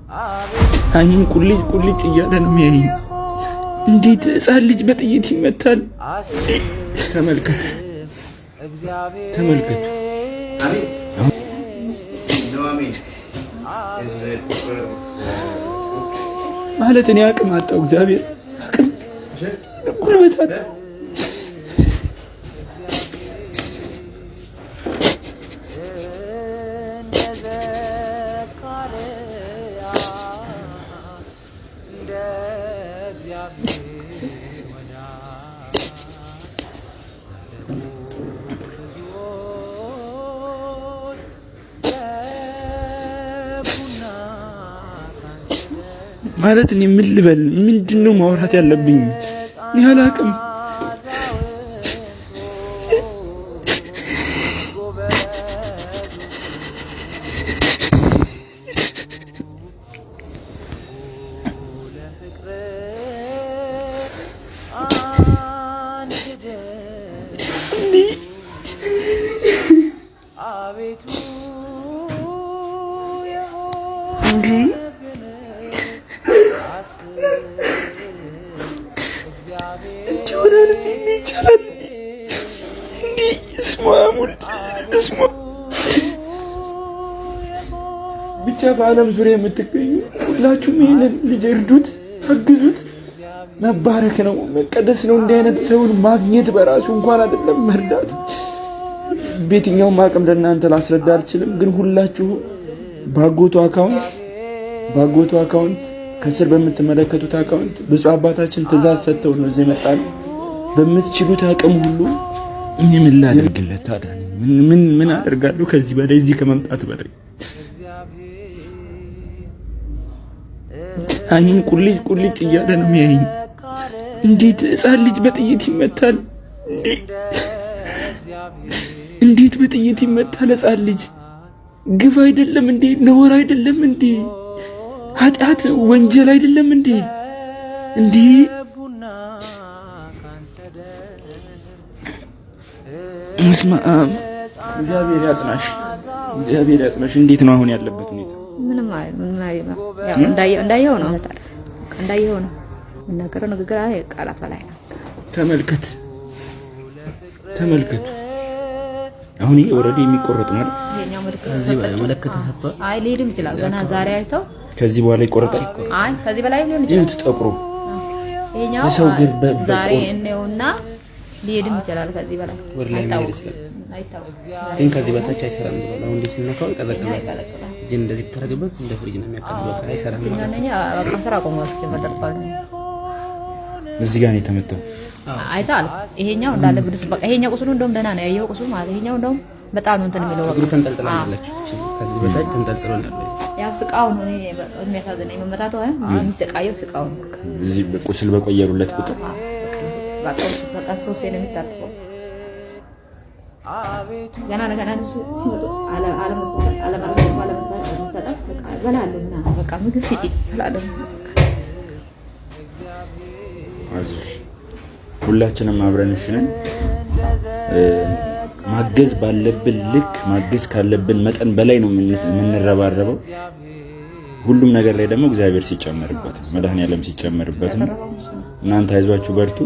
አይኑን ቁልጭ ቁልጭ እያለ ነው የሚያየኝ። እንዴት ሕፃን ልጅ በጥይት ይመታል? ተመልከት፣ ተመልከቱ። ማለት እኔ አቅም አጣው፣ እግዚአብሔር አቅም ጉልበት አጣው። ማለት እኔ ምን ልበል? ምንድን ነው ማውራት ያለብኝ? እኔ አላቅም። እንዲህ እንዲሆናል ይቻላል። እንዲህ እስማ ሙልድ እስማ ብቻ በዓለም ዙሪያ የምትገኙ ሁላችሁም ይህንን ልጅ እርዱት፣ አግዙት። መባረክ ነው መቀደስ ነው። እንዲህ አይነት ሰውን ማግኘት በራሱ እንኳን አይደለም መርዳት። በየትኛውም አቅም ለእናንተ ላስረዳ አልችልም፣ ግን ሁላችሁ ባጎቱ account ባጎቱ account ከስር በምትመለከቱት account ብፁዕ አባታችን ትእዛዝ ሰጥተው ነው እዚህ የመጣ ነው። በምትችሉት አቅም ሁሉ እኔ ምን ላደርግለት ታዲያ? ምን ምን አደርጋለሁ ከዚህ በላይ እዚህ ከመምጣት በላይ? አይኑን ቁልጭ ቁልጭ እያለ ነው የሚያየኝ። እንዴት ሕፃን ልጅ በጥይት ይመታል? እንዴት በጥይት ይመታል ሕፃን ልጅ? ግፍ አይደለም እንዴ? ነውር አይደለም እንዴ? ኃጢአት ወንጀል አይደለም እንዴ? እንዲህ እስማ እግዚአብሔር ያጽናሽ፣ እግዚአብሔር ያጽናሽ። እንዴት ነው አሁን ያለበት ሁኔታ? ምንም እንዳየው ነው፣ እንዳየው ነው የምናገረው ንግግር ቃላት በላይ ነው። ተመልከት፣ ተመልከቱ። አሁን ይሄ already የሚቆረጥ ነው አይደል? ይሄኛው ምልክት ተሰጥቷል። አይ ሊሄድም ይችላል ገና ዛሬ አይተው ከዚህ በኋላ ይቆረጣል። አይ ከዚህ በላይ ሊሆን ይችላል። ይሁት ጠቁሮ ይሄኛው የሰው ግን ዛሬ እኔውና ሊሄድም ይችላል። ከዚህ በላይ ወደ ላይ መሄድ ይችላል። አይታወቅም። ግን ከዚህ በታች አይሰራም ብሏል። አሁን እንዲህ ሲነካው ይቀዘቅዛል። እጅን እንደዚህ ብታደርግበት እንደ ፍሪጅ ነው የሚያቃጥለው። በቃ አይሰራም ማለት ነው። በቃ ስራ ቆሟል። ጀመር እዚህ ጋር ነው የተመታው። አይታል። ይሄኛው እንዳለ ብድስ በቃ ይሄኛው ቁስሉ እንደውም ደህና ነው ያየው ቁስሉ ማለት ይሄኛው እንደውም በጣም ነው እንትን የሚለው እግሩ ተንጠልጥሎ ነው ያለችው። ከዚህ በታች ተንጠልጥሎ ነው ያለው። ያው ስቃው ነው እኔ የሚያሳዝነኝ መመታቱ አይደል፣ የሚሰቃየው ስቃው ነው። እዚህ ቁስል በቆየሩለት ቁጥር በቃ በቃ ሶስቴ ነው የሚታጠበው። ገና ለገና ሲመጡ አለመታጠብ በቃ እበላለሁ ምናምን በቃ ምግብ ስጪ እበላለሁ። አይዞሽ ሁላችንም አብረን እሺ ነን። ማገዝ ባለብን ልክ ማገዝ ካለብን መጠን በላይ ነው የምንረባረበው። ሁሉም ነገር ላይ ደግሞ እግዚአብሔር ሲጨመርበት መድኃኔዓለም ሲጨመርበት ነው። እናንተ አይዟችሁ በርቱ።